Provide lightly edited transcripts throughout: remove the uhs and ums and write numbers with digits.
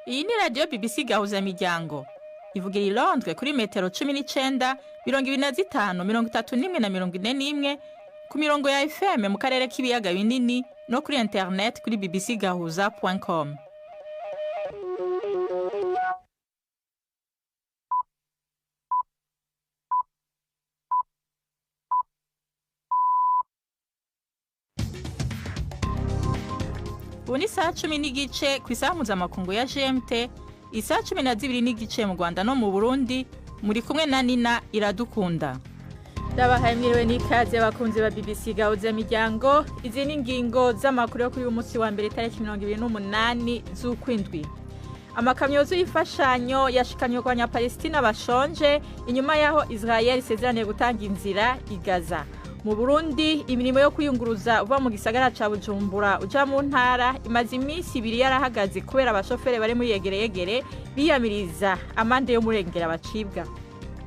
Iyi ni radiyo BBC Gahuzamiryango ivugira i Londres kuri metero 19, 25, 31 na 41 ku mirongo ya FM mu karere k'ibiyaga binini no kuri internet kuri bbcgahuza.com. Ubu ni isaha 10:15 ku isaha mpuzamakungu ya GMT, isaha 12:15 mu Rwanda no mu Burundi. Muri kumwe na Nina Iradukunda. Ndabahaye mwiriwe n'ikaze abakunzi ba BBC Gahuzamiryango. Izi ni ingingo z'amakuru yo kuri uyu munsi wa mbere, tariki 28 z'ukwindwi. Amakamyo yuzuye imfashanyo yashikanywe ku Banyapalestina bashonje inyuma y'aho Israel isezeraniye gutanga inzira i Gaza. Mu Burundi, imirimo yo kwiyunguruza uva mu gisagara ca Bujumbura uja mu ntara imaze iminsi 2 yarahagaze kubera abashoferi bari muri yegereyegere biyamiriza amande yo murengera bacibwa.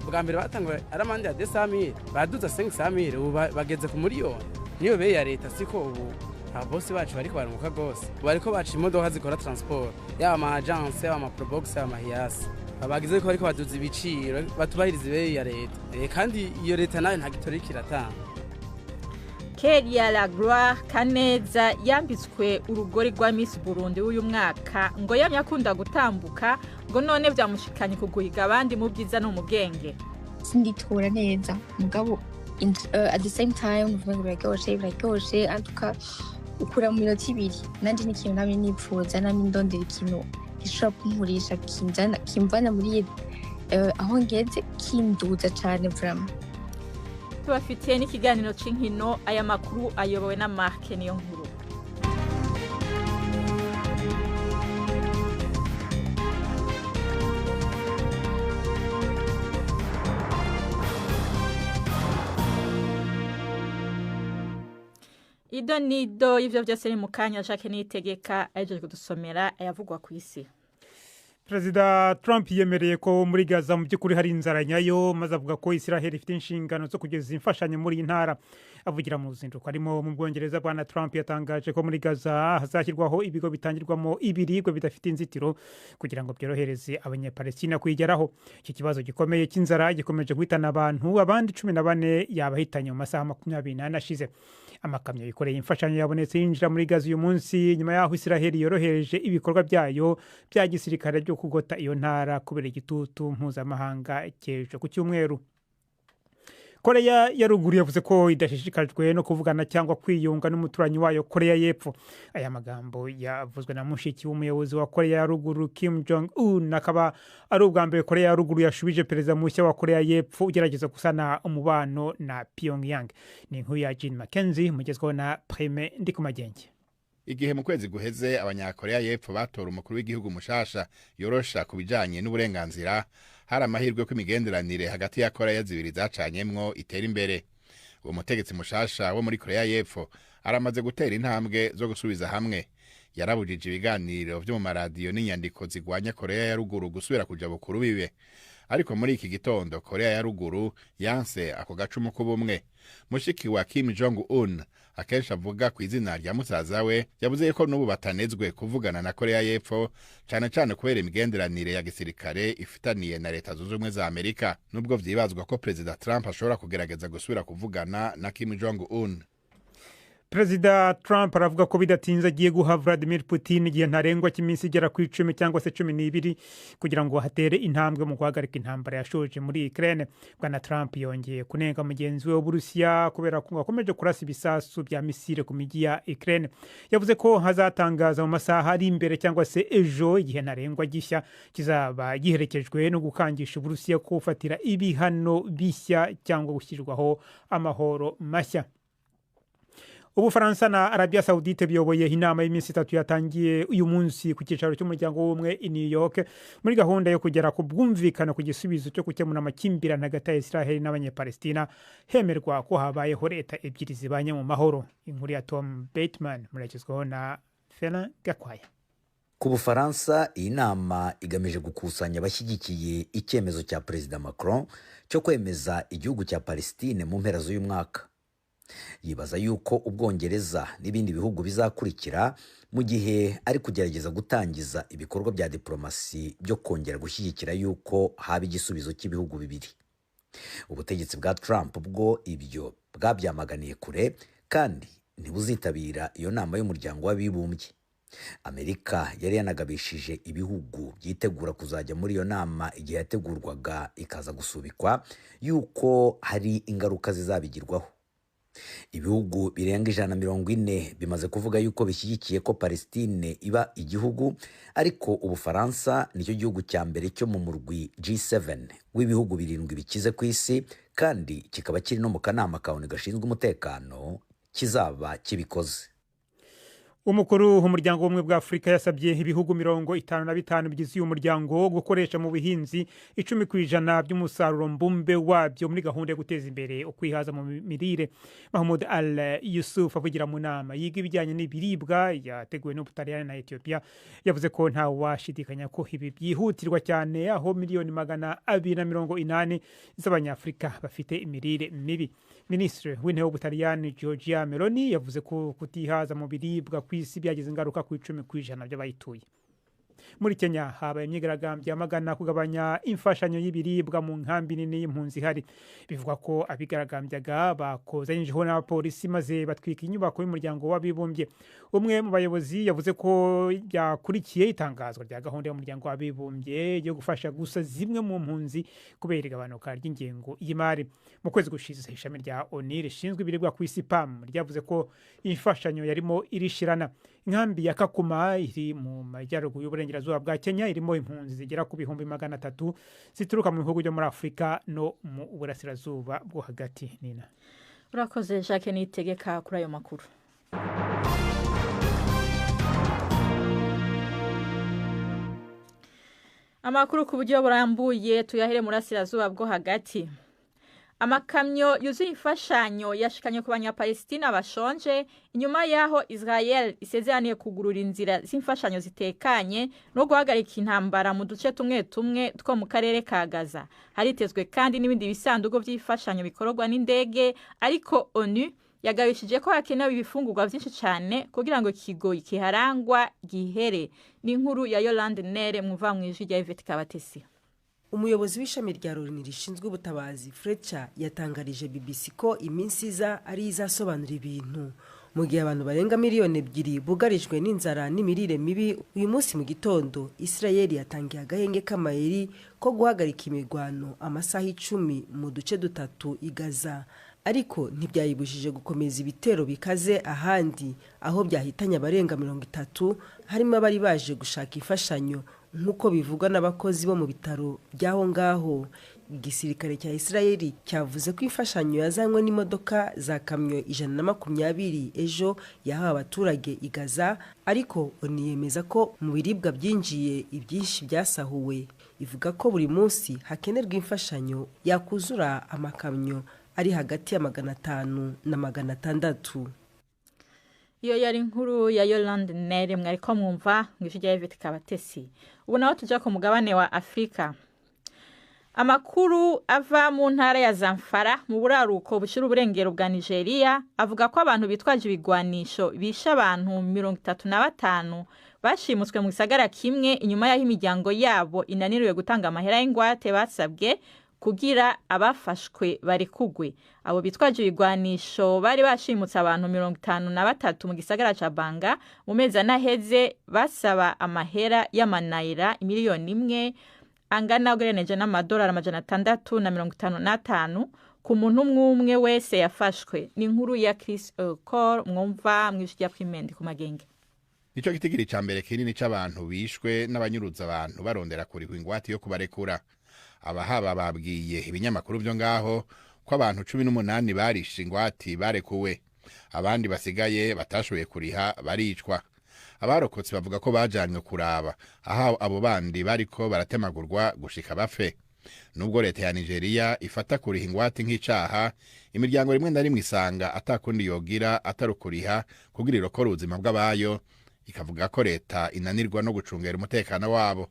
Bwa mbere batangwa ari amande ya 200,000, baduza 500,000, ubu bageze ku miliyoni. Niyo beye ya leta, siko ubu ababosi bacu bariko barunguka gose. Bariko baca imodoka zikora transport, yaba ama agence, yaba ama probox, yaba ama hiace. Bagize ko bariko baduza ibiciro, batubahiriza ibeye ya leta. Kandi iyo leta nayo nta gitorika iratanga. Keria la Gloire Kaneza yambitswe urugori rwa Miss Burundi w'uyu mwaka, ngo yamye akunda gutambuka, ngo none vyamushikanye kuguhiga abandi mu byiza no mu bwenge. Sinditora neza mugabo at the same time uvuga ngo biraryoshe, biraryoshe antuka ukura mu minota 2. Nanje ni ikintu namye nipfuza, namye ndondera ikintu gishobora kunkurisha, kinjana kimvana muri aho ngeze, kinduza cane vraiment. Tubafitiye n'ikiganiro c'inkino. Aya makuru ayobowe na Mark niyo nkuru. Ido nido y'ivyo vyose ni mu kanya. Jacques Niyitegeka ahejeje kudusomera ayavugwa kw'isi. Perezida Trump yemereye ko muri Gaza mu by'ukuri hari inzara nyayo, maze avuga ko Israel ifite inshingano zo kugeza imfashanyo muri iyi ntara. Avugira mu ruzinduko arimo mu Bwongereza, Bwana Trump yatangaje ko muri Gaza hazashyirwaho ibigo bitangirwamo ibiribwa bidafite inzitiro kugira ngo byorohereze Abanyapalestina kuyigeraho. Iki kibazo gikomeye cy'inzara gikomeje guhitana abantu, abandi 14 yabahitanye mu masaha 24 ashize. Amakamyo yikoreye imfashanyo yabonetse yinjira muri Gaza uyu munsi nyuma y'aho Israel yorohereje ibikorwa byayo bya gisirikare byo kugota iyo ntara kubera igitutu mpuzamahanga cy'ejo ku cyumweru. Korea ya Ruguru yavuze ko idashishikajwe no kuvugana cyangwa kwiyunga n'umuturanyi wayo Korea y'Epfo. Aya magambo yavuzwe na mushiki w'umuyobozi wa Korea ya Ruguru Kim Jong Un, akaba ari ubwa mbere Korea ya Ruguru yashubije perezida mushya wa Korea y'Epfo ugerageza gusana umubano na Pyongyang. Ni inkuru ya Jean Mackenzie mugezweho na Prime Ndikumagenge. Igihe mu kwezi guheze Abanyakorea y'Epfo batora umukuru w'igihugu mushasha yorosha ku bijanye n'uburenganzira, hari amahirwe ko imigenderanire hagati ya Korea zibiri zacanyemwo itera imbere. Uwo mutegetsi mushasha wo muri Korea y'Epfo aramaze gutera intambwe zo gusubiza hamwe. Yarabujije ibiganiro vyo mu maradiyo n'inyandiko zigwanya Korea ya Ruguru gusubira kuja bukuru bibe. Ariko muri iki gitondo Korea ya Ruguru yanse ako gacumu k'ubumwe. Mushiki wa Kim Jong Un, akenshi avuga ku izina rya musaza we, yavuze ko n'ubu batanezwe kuvugana na Korea y'Epfo, cane cane kubera imigenderanire ya gisirikare ifitaniye na Leta Zunze Ubumwe za Amerika, nubwo vyibazwa ko Perezida Trump ashobora kugerageza gusubira kuvugana na Kim Jong Un. Perezida Trump aravuga ko bidatinze agiye guha Vladimir Putin igihe ntarengwa cy'iminsi igera ku 10 cyangwa se 12 kugira ngo hatere intambwe mu guhagarika intambara yashoje muri Ukraine. Bwana Trump yongeye kunenga mugenzi we w'Uburusiya kubera ko akomeje kurasa ibisasu bya misile ku mijyi ya Ukraine. Yavuze ko hazatangaza mu masaha ari imbere cyangwa se ejo igihe ntarengwa gishya kizaba giherekejwe no gukangisha Uburusiya kufatira ibihano bishya cyangwa gushyirwaho amahoro mashya. Ubufaransa na Arabia Saudite biyoboye inama y'iminsi 3 yatangiye uyu munsi ku cyicaro cy'umuryango w'ubumwe i New York muri gahunda yo kugera ku bwumvikane ku gisubizo cyo gukemura amakimbirane hagati ya Israel n'Abanyapalestina, hemerwa ko habayeho leta ebyiri zibanye mu mahoro. Inkuru ya Tom Bateman muragezwaho na Fela Gakwaya. Ku Bufaransa, iyi nama igamije gukusanya abashyigikiye icyemezo cya Perezida Macron cyo kwemeza igihugu cya Palestine mu mpera z'uyu mwaka. Yibaza yuko Ubwongereza n'ibindi bihugu bizakurikira mu gihe ari kugerageza gutangiza ibikorwa bya diplomasi byo kongera gushyigikira yuko haba igisubizo cy'ibihugu bibiri. Ubutegetsi bwa Trump bwo ibyo bwabyamaganiye kure kandi ntibuzitabira iyo nama y'Umuryango w'Abibumbye. Amerika yari yanagabishije ibihugu byitegura kuzajya muri iyo nama igihe yategurwaga ikaza gusubikwa yuko hari ingaruka zizabigirwaho. Ibihugu birenga 140 bimaze kuvuga yuko bishyigikiye ko Palestine iba igihugu, ariko Ubufaransa nicyo gihugu cya mbere cyo mu murwi G7 w'ibihugu 7 bikize ku isi, kandi kikaba kiri no mu kanama ka ONU gashinzwe umutekano kizaba kibikoze. Umukuru w'Umuryango w'Ubumwe bwa Afurika yasabye ibihugu 55 bigize uyu muryango gukoresha mu buhinzi 10% by'umusaruro mbumbe wabyo muri gahunda yo guteza imbere ukwihaza mu mirire. Mahmoud Al Yusuf avugira mu nama yiga ibijyanye n'ibiribwa yateguwe n'Ubutaliyani na Ethiopia, yavuze ko nta washidikanya ko ibi byihutirwa cyane, aho miliyoni 280 z'Abanyafurika bafite imirire mibi. Minisitiri w'Intebe w'Ubutaliyani Giorgia Meloni yavuze ko kutihaza mu biribwa ku isi byagize ingaruka ku 10% by'abayituye. Muri Kenya habaye imyigaragambyo yamagana kugabanya imfashanyo y'ibiribwa mu nkambi nini y'impunzi ihari. Bivugwa ko abigaragambyaga bakozanyijeho n'abapolisi maze batwika inyubako y'Umuryango w'Abibumbye. Umwe mu bayobozi yavuze ko byakurikiye itangazwa rya gahunda y'Umuryango w'Abibumbye yo gufasha gusa zimwe mu mpunzi kubera igabanuka ry'ingengo y'imari. Mu kwezi gushize ishami rya ONU rishinzwe ibiribwa ku isi PAM ryavuze ko imfashanyo yarimo irishirana. Inkambi ya Kakuma iri mu majyaruguru y'uburengerazuba bwa Kenya irimo impunzi zigera ku 300,000 zituruka mu bihugu byo muri Afurika no mu burasirazuba bwo hagati. Nina, urakoze Jacques Nitegeka kuri ayo makuru. Amakuru ku buryo burambuye tuyahere mu burasirazuba bwo hagati. Amakamyo yuzuye imfashanyo yashikanye ku Banyapalestina bashonje inyuma yaho Israel isezeraniye kugurura inzira z'imfashanyo zitekanye no guhagarika intambara mu duce tumwe tumwe two mu karere ka Gaza. Haritezwe kandi n'ibindi bisanduku by'imfashanyo bikorwa n'indege, ariko ONU yagabishije ko hakenewe ibifungurwa byinshi cyane kugira ngo ikigoyi kiharangwa gihere. Ni inkuru ya Yolande Nere mwumva mu ijwi rya Yvette Kabatesi. Umuyobozi w'ishami rya Loni rishinzwe ubutabazi Fletcher yatangarije BBC ko iminsi iza ari izasobanura ibintu mu gihe abantu barenga 2 miliyoni bugarijwe n'inzara n'imirire mibi. Uyu munsi mu gitondo Israel yatangiye agahenge k'amayeri ko guhagarika imirwano amasaha 10 mu duce dutatu i Gaza, ariko ntibyayibujije gukomeza ibitero bikaze ahandi, aho byahitanye abarenga 30 harimo abari baje gushaka imfashanyo, nk'uko bivugwa n'abakozi bo mu bitaro by'aho ngaho. Igisirikare cya Israel cyavuze ko imfashanyo yazanywe n'imodoka za kamyo 120 ejo yahawe abaturage i Gaza, ariko oniyemeza ko mu biribwa byinjiye ibyinshi byasahuwe. Ivuga ko buri munsi hakenerwa imfashanyo yakuzura amakamyo ari hagati ya 500 na 600. Iyo yari inkuru ya Yolande Nere mwariko mwumva mu ijwi rya Yvette Kabatesi. Ubu naho tuja ku mugabane wa Afurika. Amakuru ava mu ntara ya Zamfara mu buraruko bushira uburengero bwa Nigeria avuga ko abantu bitwaje ibigwanisho bishe abantu 35 bashimutswe mu gisagara kimwe inyuma y'aho imiryango yabo inaniriwe gutanga amahera y'ingwate basabwe kugira abafashwe barekugwe. Abo bitwaje ibigwanisho bari bashimutse abantu 53 mu gisagara ca Banga mu mezi anaheze, basaba amahera y'amanayira 1 miliyoni angana ugereranije n'amadolari 655 ku muntu umwe umwe wese yafashwe. Ni inkuru ya Chris Cole mwumva mw'ijwi rya Primendi ku magenge. Nico gitigiri ca mbere kinini c'abantu bishwe n'abanyuruza abantu barondera kurihwa ingwate yo kubarekura. Abahaba babwiye ibinyamakuru vyo ngaho ko abantu 18 barishe ingwati barekuwe, abandi basigaye batashoboye kuriha baricwa. Abarokotse bavuga ko bajanywe kuraba aho abo bandi bariko baratemagurwa gushika bapfe. Nubwo leta ya Nigeria ifata kuriha ingwate nk'icaha, imiryango rimwe na rimwe isanga atakundi yogira atari ukuriha kugira irokore ubuzima bw'abayo, ikavuga ko leta inanirwa no gucungera umutekano wabo.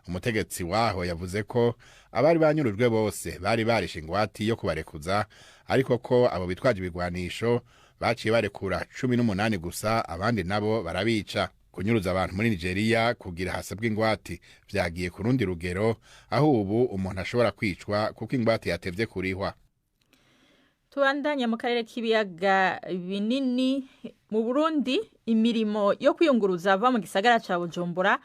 Umutegetsi waho yavuze ko abari banyurujwe bose bari barishe ingwati yo kubarekuza, ariko ko abo bitwaje ibigwanisho baciye barekura 18 gusa, abandi nabo barabica. Kunyuruza abantu muri Nigeria kugira hasabwe ingwati vyagiye ku rundi rugero, aho ubu umuntu ashobora kwicwa kuko ingwate yatevye kurihwa. Tubandanya mu karere k'ibiyaga binini. Mu Burundi, imirimo yo kwiyunguruza ava mu gisagara ca Bujumbura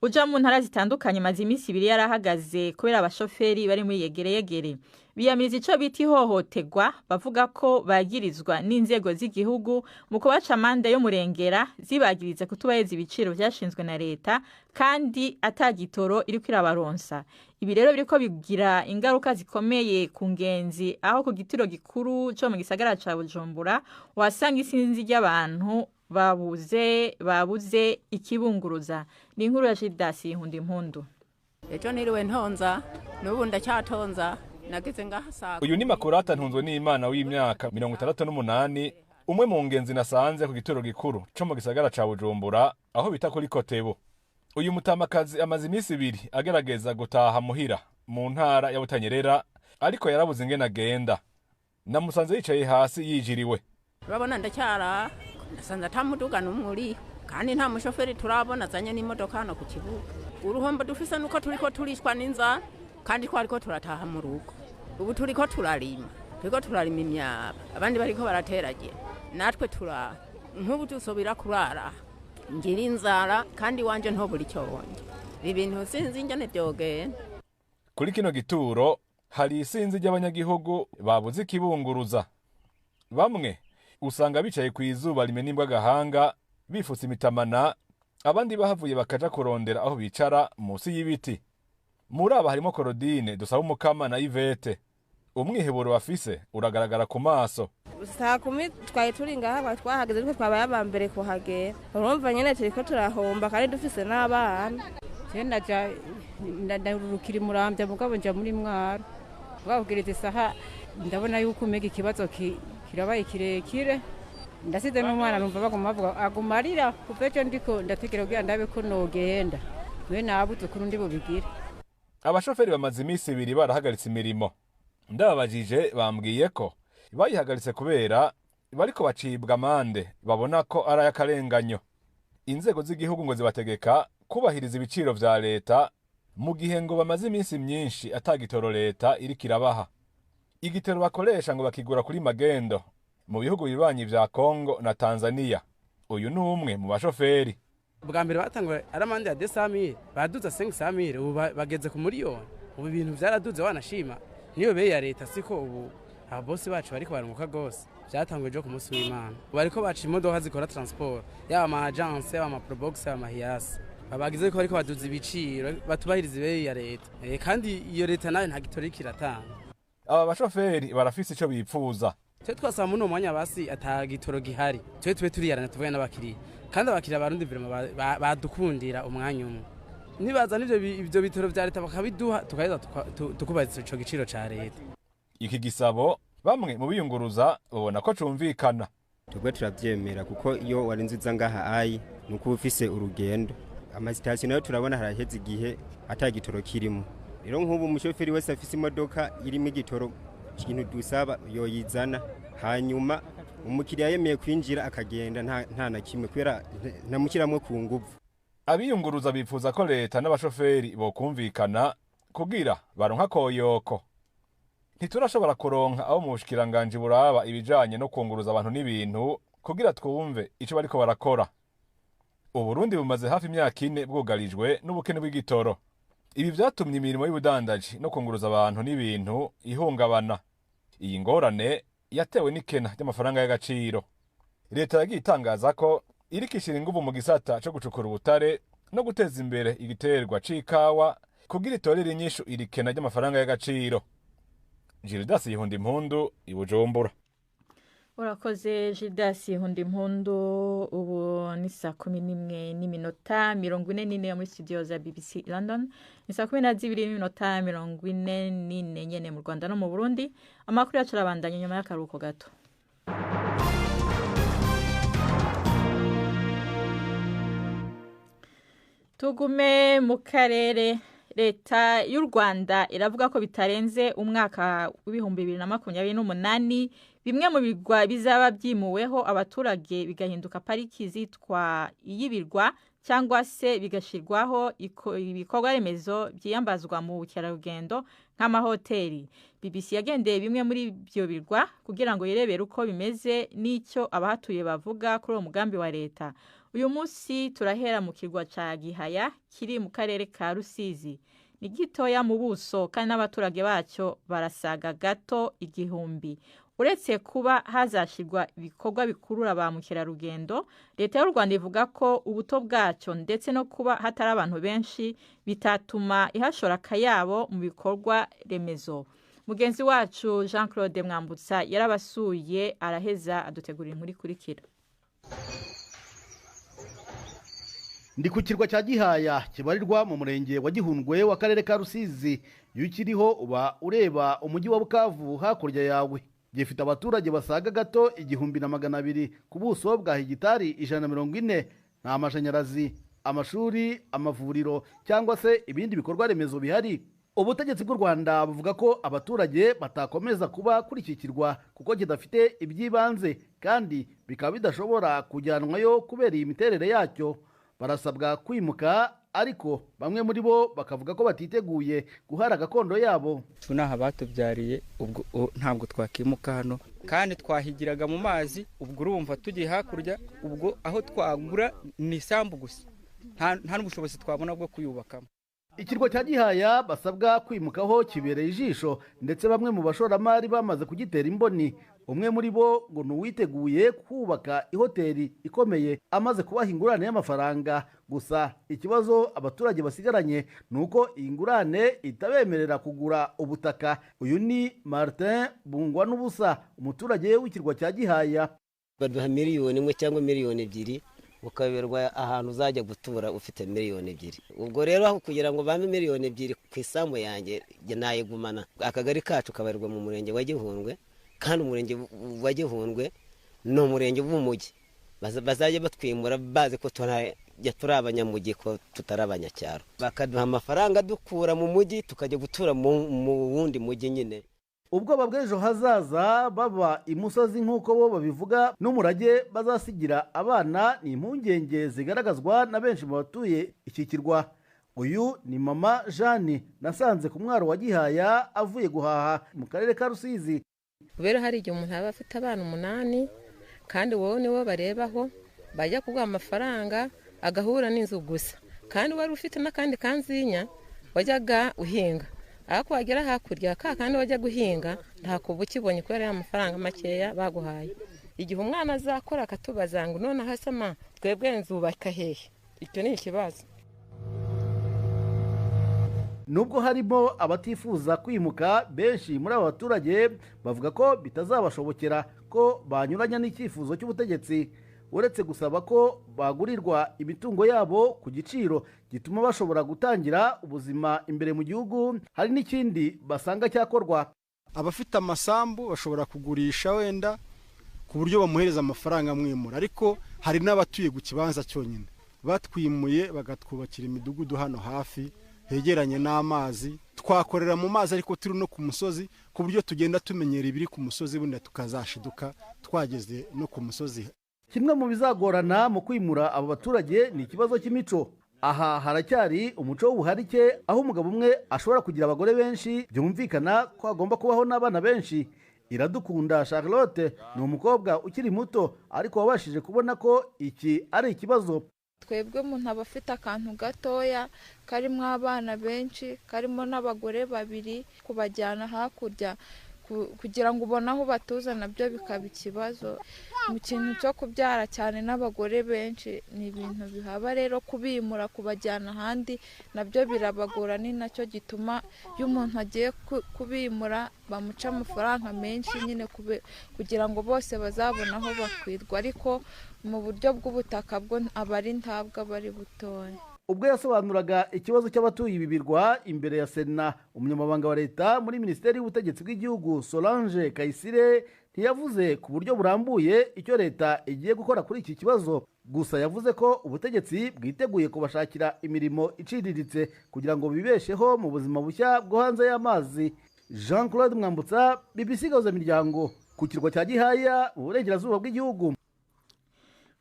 uja mu ntara zitandukanye maze iminsi 2 yarahagaze kubera abashoferi bari muri yegereyegere biyamiriza ico bita ihohoterwa, bavuga ko bagirizwa n'inzego z'igihugu mu kubaca amande y'umurengera zibagiriza kutubahiriza ibiciro vyashinzwe na leta kandi atagitoro iriko irabaronsa. Ibi rero biriko bigira ingaruka zikomeye ku ngenzi, aho ku gitiro gikuru co mu gisagara ca Bujumbura wasanga isinzi ry'abantu babuze ikibunguruza. Ni inkuru ya Gildas Impundu. Ejo niriwe ntonza, n'ubu ndacyatonza, nageze ngaha saa. Uyu ni Makurata Ntunzwe n'Imana w'imyaka 68, umwe mu ngenzi nasanze ku gituro gikuru co mu gisagara ca Bujumbura, aho bita kuri Kotebo. Uyu mutamakazi amaze iminsi 2 agerageza gutaha muhira mu ntara ya Butanyerera, ariko yarabuze ingene agenda. Namusanze yicaye hasi yijiriwe. Urabona ndacyara, nasanze ata muduga n'umwe uriho, kandi nta mushoferi turabona azanye n'imodoka hano ku kibuga. Uruhombo dufise nuko turiko turishwa n'inzara, kandi twariko turataha mu rugo. Ubu turiko turarima, imyaba, abandi bariko barateragira, natwe turara. Nk'ubu dusobira kurara, ngira inzara kandi wanje ntobura icyo wonje. Ibintu sinzi ingene vyogenda. Kuri kino gituro hari isinzi ry'abanyagihugu babuze ikibunguruza. Bamwe usanga bicaye ku izuba rimena imbwa gahanga bifutse imitamana, abandi bahavuye bakaja kurondera aho bicara munsi y'ibiti. Muri aba harimo Korodine Dusaba Umukama na Ivete. Umwiheburo bafise uragaragara ku maso. Saa 10 twari turi ngaha, twahageze ariko twabaye aba mbere kuhagera. Urumva nyene turiko turahomba kandi dufise n'abana. Je naja ndarurukira Muramvya, mugabo nja muri Mwaro. Babwiriza isaha ndabona yuko umega ikibazo kirabaye kirekire. Ndasize n'umwana numva baguma bavuga agumarira kuva ejo ndiko ndategera kugira ndabe ko nogenda. Mwe nabuze ukuntu ndi bubigire. Abashoferi bamaze iminsi 2 barahagaritse imirimo. Ndababajije bambwiye ko bayihagaritse kubera bariko bacibwa amande babona ko ari ay'akarenganyo. Inzego z'igihugu ngo zibategeka kubahiriza ibiciro vya leta, mu gihe ngo bamaze iminsi myinshi atagitoro leta iriko irabaha. Igitoro bakoresha ngo bakigura kuri magendo mu bihugu bibanyi vya Kongo na Tanzania. Uyu ni umwe mu bashoferi. Bwa mbere batangwa ari amande ya 200,000, baduza 500,000, ubu bageze ku miliyoni. Ubu ibintu vyaraduze wanashima. Niyo beyi ya leta siko ubu ababosi bacu bariko barunguka gose. Vyatanguye ejo ku munsi w'Imana. Bariko baca imodoka zikora transport, yaba ama agence, yaba ama probox, yaba ama hiace. Babagize ko bariko baduza ibiciro batubahiriza ibeyi ya leta. Kandi iyo leta nayo nta gitoro ikiratanga. Aba bashoferi barafise ico bipfuza. Twe twasaba muri uwo mwanya basi ata gitoro gihari, twe tube turiyarana tuvuge n'abakiriya, kandi abakiriya barundi vraiment badukundira umwanya umwe. Nibaza n'ivyo ivyo bitoro vya leta bakabiduha, tukaheza tukubahiriza ico giciro ca leta. Iki gisabo bamwe mu biyunguruza babona ko cumvikana. Twebwe turavyemera kuko iyo warinze uza ngaha ayi nuko uba ufise urugendo. Amasitasiyo nayo turabona haraheze igihe ata gitoro kirimo. Rero nk'ubu umushoferi wese afise imodoka irimo igitoro, ikintu dusaba yoyizana, hanyuma umukiriya yemeye kwinjira akagenda nta na kimwe, kubera ntamushyiramwo ku nguvu. Abiyunguruza bifuza ko leta n'abashoferi bokumvikana kugira baronka koyoko. Ntiturashobora kuronka abo mu bushikiranganji buraba ibijanye no kunguruza abantu n'ibintu kugira twumve ico bariko barakora. Uburundi bumaze hafi imyaka 4 bwugarijwe n'ubukene bw'igitoro. Ibi vyatumye imirimo y'ubudandaji no kunguruza abantu n'ibintu ihungabana. Iyi ngorane yatewe n'ikena ry'amafaranga y'agaciro. Leta yagiye itangaza ko iriko ishira inguvu mu gisata co gucukura ubutare no guteza imbere igiterwa c'ikawa kugira itorere inyishu iri kena ry'amafaranga y'agaciro. Gildas Impundu i Bujumbura. Urakoze Gildas Impundu. Ubu ni saa 11:44 muri studio za BBC London. Ni saa 12:44 nyene mu Rwanda no mu Burundi. Amakuru yacu arabandanya nyuma y'akaruhuko gato. Tugume mu karere. Leta y'u Rwanda iravuga ko bitarenze umwaka w'2028 bimwe mu birwa bizaba byimuweho abaturage bigahinduka pariki zitwa iy'ibirwa cyangwa se bigashyirwaho ibikorwa remezo byiyambazwa mu bukerarugendo nk'amahoteli. BBC yagendeye bimwe muri ibyo birwa kugira ngo yirebere uko bimeze n'icyo abahatuye bavuga kuri uwo mugambi wa leta. Uyu munsi turahera mu kirwa cya Gihaya kiri mu karere ka Rusizi. Ni gitoya mu buso kandi n'abaturage bacyo barasaga gato 1000. Uretse kuba hazashyirwa ibikorwa bikurura ba mukerarugendo, leta y'u Rwanda ivuga ko ubuto bwacyo ndetse no kuba hatari abantu benshi bitatuma ihashora akayabo mu bikorwa remezo. Mugenzi wacu Jean Claude Mwambutsa yarabasuye araheza adutegurira inkuru ikurikira. Ndi ku kirwa cya Gihaya kibarirwa mu murenge wa Gihundwe w'akarere ka Rusizi. Iyo ukiriho uba ureba umujyi wa Bukavu hakurya yawe. Gifite abaturage basaga gato 1200 ku buso bwa hegitari 140. Nta mashanyarazi, amashuri, amavuriro cyangwa se ibindi bikorwa remezo bihari. Ubutegetsi bw'u Rwanda buvuga ko abaturage batakomeza kuba kuri iki kirwa kuko kidafite iby'ibanze kandi bikaba bidashobora kujyanwayo kubera iyi miterere yacyo. Barasabwa kwimuka, ariko bamwe muri bo bakavuga ko batiteguye guhara gakondo yabo. Tunaha batubyariye ubwo ntabwo twakimuka hano, kandi twahigiraga mu mazi, ubwo urumva tugiye hakurya, ubwo aho twagura ni isambu gusa, nta n'ubushobozi twabona bwo kuyubakamo. Ikirwa cya Gihaya basabwa kwimukaho kibereye ijisho, ndetse bamwe mu bashoramari bamaze kugitera imboni. Umwe muri bo ngo ni uwiteguye kubaka ihoteli ikomeye amaze kubaha ingurane y'amafaranga. Gusa ikibazo abaturage basigaranye ni uko iyi ngurane itabemerera kugura ubutaka. Uyu ni Martin Bungwa n'ubusa, umuturage w'ikirwa cya Gihaya. Baduha miliyoni 1 cyangwa miliyoni 2, ukaberwa ahantu uzajya gutura ufite miliyoni 2. Ubwo rero aho kugira ngo bampe miliyoni 2 ku isambu yanjye nayigumana. Akagari kacu kabarirwa mu murenge wa Gihundwe, kandi umurenge wa Gihundwe ni umurenge w'umujyi. Bazajya batwimura bazi ko turi abanyamujyi, ko tutari abanyacyaro, bakaduha amafaranga dukura mu mujyi tukajya gutura mu wundi mujyi nyine. Ubwoba bw'ejo hazaza baba imusozi nk'uko bo babivuga n'umurage bazasigira abana ni impungenge zigaragazwa na benshi mu batuye iki kirwa. Uyu ni mama Jeanne nasanze ku mwaro wa Gihaya avuye guhaha mu karere ka Rusizi. Kubera hari igihe umuntu aba afite abana 8 kandi wowe niwo barebaho, bajya kuguha amafaranga agahura n'inzu gusa, kandi wari ufite n'akandi kanzinya wajyaga uhinga, ariko wagera hakurya ka kandi wajya guhinga ntakuba ukibonye kubera ya mafaranga makeya baguhaye. Igihe umwana azakora akatubaza ngo noneho asama twebwe nzubaka hehe, icyo ni ikibazo. Nubwo harimo abatifuza kwimuka, benshi muri aba baturage bavuga ko bitazabashobokera ko banyuranya n'icyifuzo cy'ubutegetsi, uretse gusaba ko bagurirwa imitungo yabo ku giciro gituma bashobora gutangira ubuzima imbere mu gihugu. Hari n'ikindi basanga cyakorwa. Abafite amasambu bashobora kugurisha wenda ku buryo bamuhereza amafaranga amwimura, ariko hari n'abatuye ku kibanza cyonyine batwimuye bagatwubakira imidugudu hano hafi hegeranye n'amazi, twakorera mu mazi ariko turi no ku musozi, ku buryo tugenda tumenyera ibiri ku musozi, bundi tukazashiduka twageze no ku musozi. Kimwe mu bizagorana mu kwimura abo baturage ni ikibazo cy'imico. Aha haracyari umuco w'ubuharike, aho umugabo umwe ashobora kugira abagore benshi, byumvikana ko agomba kubaho n'abana benshi. Iradukunda Charlotte ni umukobwa ukiri muto ariko wabashije kubona ko iki ari ikibazo. Twebwe umuntu aba afite akantu gatoya karimo abana benshi, karimo n'abagore 2, kubajyana hakurya kugira ngo ubone aho batuza nabyo bikaba ikibazo. Mu kintu cyo kubyara cyane n'abagore benshi ni ibintu bihaba, rero kubimura kubajyana ahandi nabyo birabagora. Ni nacyo gituma iyo umuntu agiye kubimura bamuca amafaranga menshi nyine kugira ngo bose bazabone aho bakwirwa, ariko mu buryo bw'ubutaka bwo aba ari ntabwo aba ari butoya. Ubwo yasobanuraga ikibazo cy'abatuye ibi birwa imbere ya Sena, umunyamabanga wa leta muri Minisiteri y'Ubutegetsi bw'Igihugu Solange Kayisire ntiyavuze ku buryo burambuye icyo leta igiye gukora kuri iki kibazo. Gusa yavuze ko ubutegetsi bwiteguye kubashakira imirimo iciriritse kugira ngo bibesheho mu buzima bushya bwo hanze y'amazi. Jean Claude Mwambutsa, BBC Gahuzamiryango, ku kirwa cya Gihaya mu burengerazuba bw'igihugu.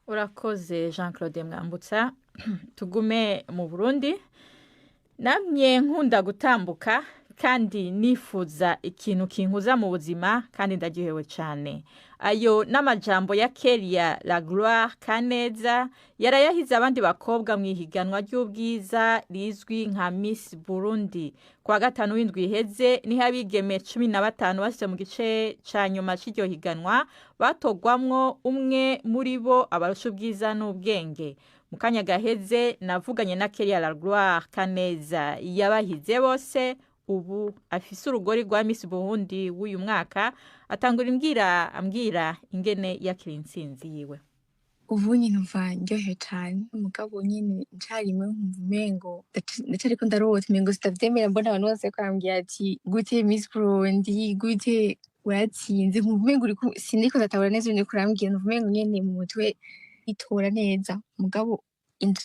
Urakoze Jean Claude Mwambutsa. Tugume mu Burundi. Namye nkunda gutambuka kandi nifuza ikintu kinkuza mu buzima, kandi ndaryohewe cyane. Ayo n'amajambo ya Kelia La Gloire Kaneza yarayahize abandi bakobwa mu ihiganwa ry'ubwiza rizwi nka Miss Burundi. Kwa gatanu w'indwi iheze niho abigeme 15 bashyize mu gice cya nyuma cy'iryo higanwa batogwamwo umwe muri bo abarusha ubwiza n'ubwenge. Mu kanya gaheze navuganye na Kelia La Gloire Kaneza yabahize bose, ubu afise urugori rwa Miss Burundi w'uyu mwaka. Atangura ambwira ingene yakira intsinzi yiwe. Ubu nyine numva ndyohewe cane, mugabo nyine ncarimwe nkumva umengo ndacariko ndarota, umengo sitavyemera. Mbona abantu bose bariko barambwira ati gute Miss Burundi, gute uratsinze, nkumva umengo sindiko ndatabura neza ibintu uriko urambwira, numva umengo nyene mu mutwe itora neza, mugabo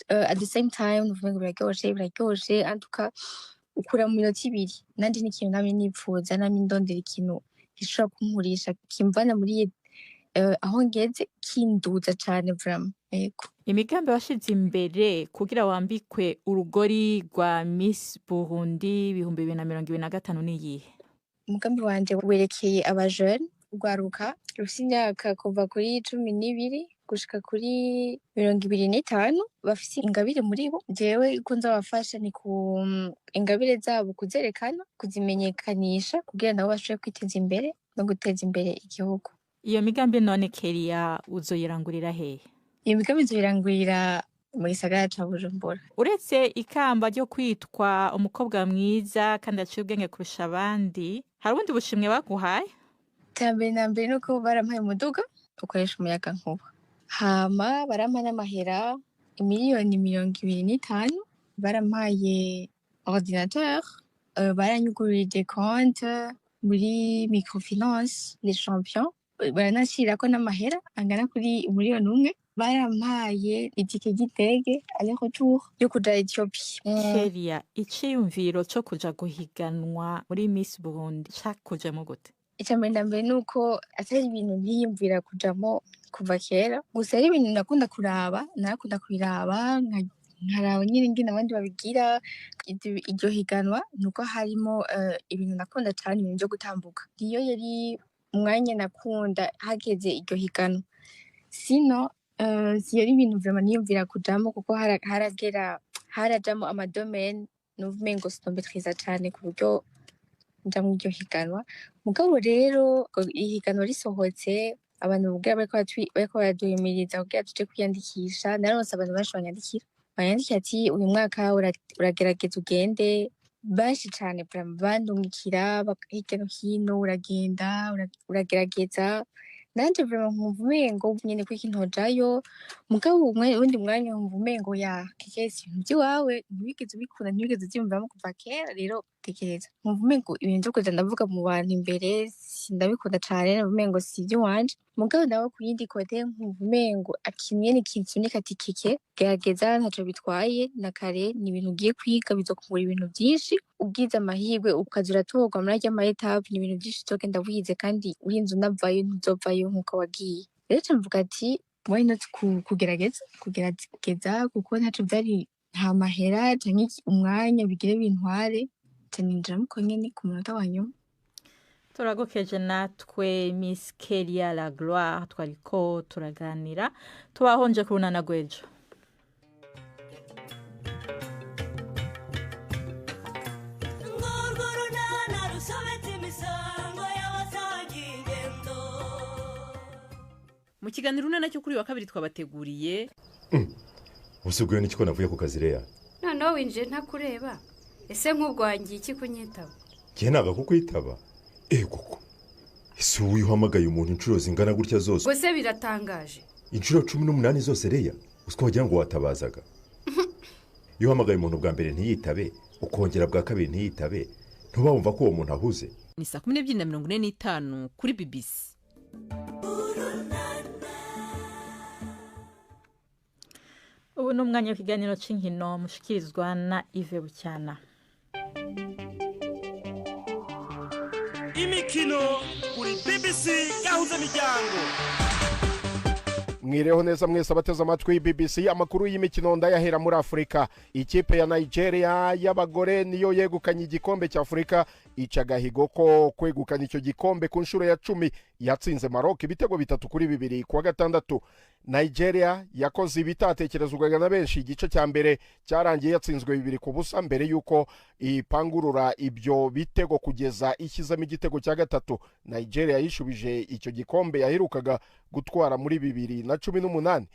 at the same time numva umengo biraryoshe, biraryoshe antuka ukura mu minota 2. Nanje ni ikintu namye nipfuza, namye ndondera ikintu gishobora kunkurisha, kimvana muri aho ngeze, kinduza cane vraiment. Yego. Imigambi washize imbere kugira wambikwe urugori rwa Miss Burundi 2025 niyihe? Umugambi wanje werekeye abajene, urwaruka rufise imyaka kuva kuri 12 gushika kuri 25, bafise ingabire muri bo. Jewe uko nzabafasha ni ku ingabire zabo kuzerekana, kuzimenyekanisha, kugira nabo bashobore kwiteza imbere no guteza imbere igihugu. Iyo migambi none Kelia uzoyirangurira hehe? Iyo migambi nzoyirangurira mu gisagara ca Bujumbura. Uretse ikamba ryo kwitwa umukobwa mwiza kandi aciye ubwenge kurusha abandi, hari ubundi bushimwe baguhaye? Icya mbere na mbere nuko barampaye umuduga ukoresha umuyagankuba, hama barampa n'amahera imiliyoni 25, barampaye ordinateur, baranyugururije konte muri microfinance les champions, baranashirako n'amahera angana kuri 1 miliyoni, barampaye itike ry'indege aller retour yo kuja Ethiopie. Kelia, iciyumviro co kuja guhiganwa muri Miss Burundi cakujemo gute? Icya mbere na mbere ni uko atari ibintu ntiyumvira kujamo kuva kera, gusa ari ibintu nakunda kuraba, narakunda kubiraba, nkaraba nyine ingene abandi babigira. Iryo higanwa nuko harimo ibintu nakunda cane, ibintu vyo gutambuka. Niyo yari umwanya nakunda hageze iryo higanwa. Sino siyari ibintu vraiment niyumvira kujamo, kuko haragera harajamo amadomene numva umengo sinombetriza cane ku buryo nja mu iryo higanwa. Mugabo rero ihiganwa risohotse, abantu kugira bariko baraduhimiriza kugira tuje kwiyandikisha, naronse abantu benshi banyandikira ati uyu mwaka uragerageza ugende, benshi cane vraiment bandungikira hirya no hino, uragenda uragerageza. Nanje vraiment nkumva umengo nyene ko iki ntojayo, mugabo uwundi mwanya nkumva umengo ya kekesi ibintu vy'iwawe ntiwigeze ubikunda, ntiwigeze uvyiyumvamo kuva kera, rero tekereza. Nkumva umengo ibintu vyo kuja ndavuga mu bantu imbere sindabikunda cane, numva umengo si ivy'iwanje. Mugabo nawe ku yindi kote nkumva umengo akintu kinsunika ati keke gerageza ntaco bitwaye, na kare ni ibintu ugiye kwiga bizokungura ibintu vyinshi, ugize amahirwe ukaza uratorwa muri arya ma etape, ni ibintu vyinshi uzogenda wize, kandi urinze unavayo ntuzovayo nkuko wagiye. Rero ca mvuga ati why not kugerageza kuko ntaco vyari, nta mahera canke umwanya bigire bintware, ca ninjiramwo uko nyene ku munota wa nyuma. Turagokeje natwe Miss Kelia La Gloire twariko turaganira, tubahonje ku runana rw'ejo. Mu kiganiro urunana cyo kuri wa kabiri twabateguriye. Usuguye n'iki ko navuye ku kazi reya? Noneho winjiye ntakureba. Ese nk'ubwo wangiye iki kunyitaba? Njye nanga kukwitaba. Ego ko. Ese ubu uhamagaye umuntu inshuro zingana gutya zose? Ubwo biratangaje. Inshuro 18 zose reya? Usiko wagira ngo watabazaga. Iyo uhamagaye umuntu bwa mbere ntiyitabe, ukongera bwa kabiri ntiyitabe, ntuba wumva ko uwo muntu ahuze. Ni saa 12:45 kuri BBC. Ubu ni umwanya w'ikiganiro cy'inkino mushikirizwa na Yves Bucyana. Imikino kuri BBC Gahuza Miryango. Mwireho neza mwese abateze amatwi BBC. Amakuru y'imikino ndayahera muri Afurika. Ikipe ya Nigeria y'abagore niyo yegukanye igikombe cya Afurika, ica agahigo ko kwegukana icyo gikombe ku nshuro ya 10. Yatsinze Maroc ibitego 3-2 kuwa gatandatu. Nigeria yakoze ibitatekerezwaga na benshi. Igice cya mbere cyarangiye yatsinzwe 2-0 mbere yuko ipangurura ibyo bitego kugeza ishyizemo igitego cya gatatu. Nigeria yishubije icyo gikombe yaherukaga gutwara muri 2018.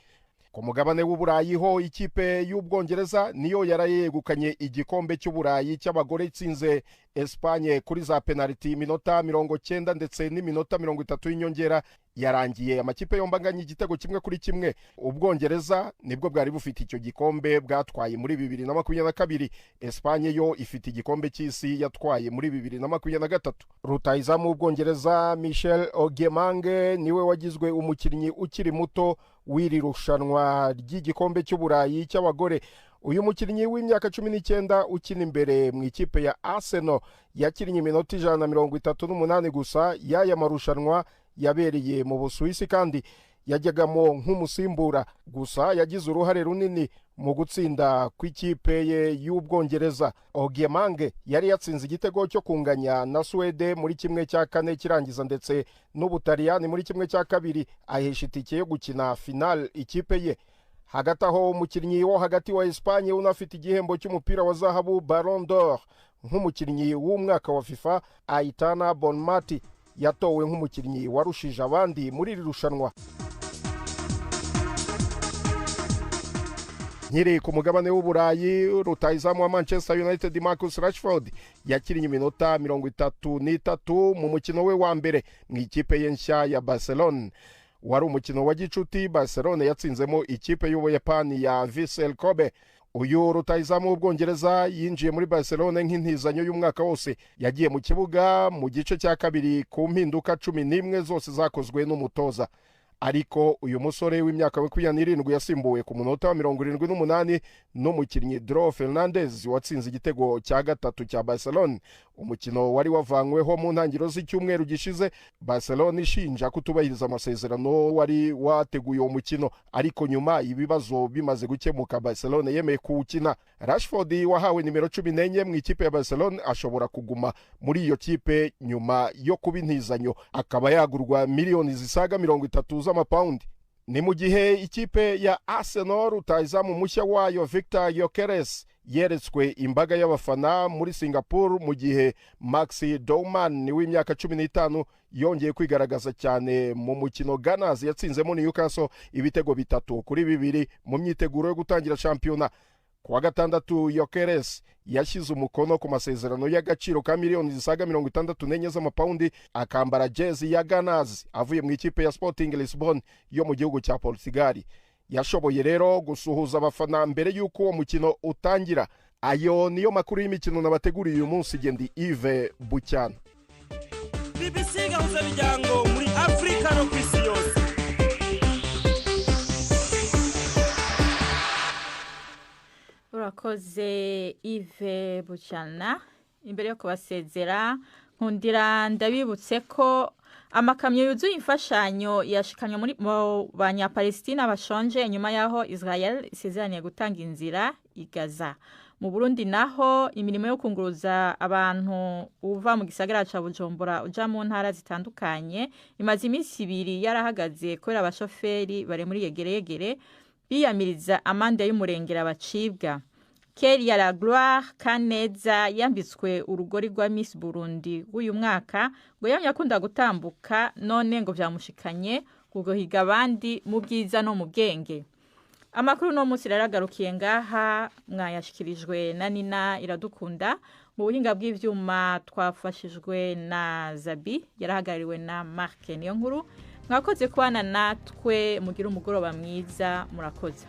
Ku mugabane w'Uburayi ho ikipe y'Ubwongereza niyo yarayegukanye igikombe cy'Uburayi cy'abagore, itsinze Espagne kuri za penalty iminota 90 ndetse n'iminota 30 y'inyongera. Yarangiye amakipe yombi anganya igitego 1-1. Ubwongereza nibwo bwari bufite icyo gikombe bwatwaye muri 2022. Espagne yo ifite igikombe cy'isi yatwaye muri 2023. Rutahizamu w'Ubwongereza Michel Ogemange niwe wagizwe umukinnyi ukiri muto w'iri rushanwa ry'igikombe cy'Uburayi cy'abagore. Uyu mukinnyi w'imyaka 19 ukina imbere mu ikipe ya Arsenal yakinnye iminota 138 gusa y'aya marushanwa yabereye mu Busuwisi, kandi yajyagamo nk'umusimbura. Gusa yagize uruhare runini mu gutsinda kw'ikipe ye y'Ubwongereza. Ogemange yari yatsinze igitego cyo kunganya na Suwede muri 1/4 kirangiza ndetse n'Ubutaliyani muri 1/2, ahesha itike yo gukina final ikipe ye. Hagati aho umukinnyi wo hagati wa Espagne unafite igihembo cy'umupira wa zahabu Ballon d'Or nk'umukinnyi w'umwaka wa FIFA Aitana Bonmati yatowe nk'umukinnyi warushije abandi muri iri rushanwa. Nkiri ku mugabane w'Uburayi, rutahizamu wa Manchester United Marcus Rashford yakinnye iminota 33 mu mukino we wa mbere mu ikipe ye nshya ya Barcelona. Wari umukino wa gicuti Barcelona yatsinzemo ikipe y'Ubuyapani ya Vissel Kobe. Uyu rutahizamu w'Ubwongereza yinjiye muri Barcelona nk'intizanyo y'umwaka wose. Yagiye mu kibuga mu gice cya kabiri ku mpinduka 11 zose zakozwe n'umutoza. Ariko uyu musore w'imyaka 27 yasimbuwe ku munota wa 78 n'umukinnyi Dro Fernandez watsinze igitego cya gatatu cya Barcelona. Umukino wari wavanyweho mu ntangiriro z'icyumweru gishize, Barcelona ishinja kutubahiriza amasezerano wari wateguye uwo mukino, ariko nyuma ibibazo bimaze gukemuka Barcelona yemeye kuwukina. Rashford wahawe nimero 14 mu ikipe ya Barcelona ashobora kuguma muri iyo kipe nyuma yo kuba intizanyo, akaba yagurwa miliyoni zisaga 30 z'amapawundi. Ni mu gihe ikipe ya Arsenal rutahizamu mushya wayo Victor Gyökeres yeretswe imbaga y'abafana muri Singapore, mu gihe Maxi Dowman w'imyaka 15 yongeye kwigaragaza cyane mu mukino Gunners yatsinzemo Newcastle ibitego 3-2 mu myiteguro yo gutangira shampiyona. Kuwa gatandatu Gyökeres yashyize umukono ku masezerano y'agaciro ka miliyoni zisaga 64 z'amapawundi, akambara jezi ya Gunners avuye mu ikipe ya Sporting Lisbon yo mu gihugu cya Portugal. Yashoboye rero gusuhuza abafana mbere y'uko uwo mukino utangira. Ayo niyo makuru y'imikino nabateguriye uyu munsi. Gendi Yves Bucyana. BBC Gahuza Miryango muri Afrika no ku isi yose. Urakoze Yves Bucyana. Imbere yo kubasezera nkundira ndabibutse ko amakamyo yuzuye imfashanyo yashikanywe muri mu banyapalestina bashonje nyuma yaho Israel isezeraniye gutanga inzira i Gaza. Mu Burundi naho imirimo yo kunguruza abantu uva mu gisagara ca Bujumbura uja mu ntara zitandukanye imaze iminsi ibiri yarahagaze kubera abashoferi bari muri yegereyegere biyamiriza amande y'umurengera bacibwa. Kelly la Gloire Kaneza yambitswe urugori rwa Miss Burundi w'uyu mwaka ngo yamye akunda gutambuka none ngo vyamushikanye kugohiga abandi mu bwiza no mu bwenge. Amakuru no munsi raragarukiye ngaha, mwayashikirijwe na Nina Iradukunda. Mu buhinga bw'ivyuma twafashijwe na Zabi, yarahagarariwe na Mark Niyonkuru. Mwakoze kubana natwe, mugira umugoroba mwiza, murakoze.